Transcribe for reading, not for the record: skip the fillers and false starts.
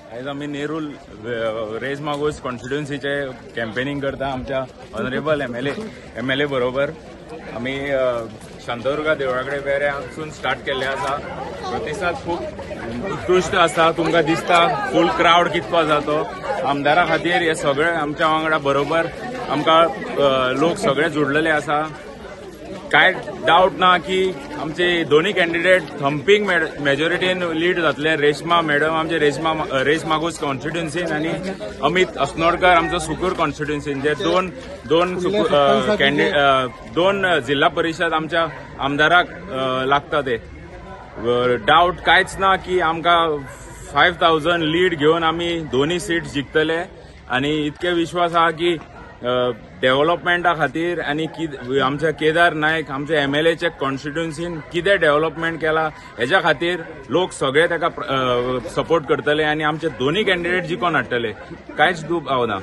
आयज आमी Nerul rays Magos कॉन्स्टिट्युन्सीचे campaigning करता आमच्या ऑनरेबल एमएलए बरोबर. आमी शांतादुर्गा देवळा कडेन वेऱ्यासून स्टार्ट केल्ले आसा. प्रतिसाद खूब उत्कृश्ट आसा. तुमकां दिसता फूल क्रावड कितको आसा तो. आमदारा खातीर हे सगळे आमच्या वांगडा बरोबर आमकां लोक सगळे जुडलेले आसा. कांय डावट ना की आमचे दोन्ही कॅन्डिडेट थंपिंग मेजॉरिटीन लीड जातले. रेश्मा मॅडम आमचे रेश्मा रेस मागूस कॉन्स्टिट्युन्सीन आनी अमित अस्नोडकर आमचो सुकूर कॉन्स्टिट्युन्सीन, जे दोन दोन कॅन्डिडेट, दोन जिल्हा परिशद आमच्या आमदाराक लागता. ते डावट कांयच ना की आमकां 5,000 लीड घेवन आमी दोन्ही सीट जिखतले आनी इतके विश्वास आहा की डेव्हलपमेंटा खातीर आनी आमच्या केदार नायक आमच्या एमएलएच्या कॉन्स्टिट्युन्सीन कितें डेव्हलपमेंट केला हेज्या खातीर लोक सगळे ताका सपोर्ट करतले आनी आमचे दोन्ही कॅन्डिडेट जिखोन हाडटले. कांयच दुबाव ना.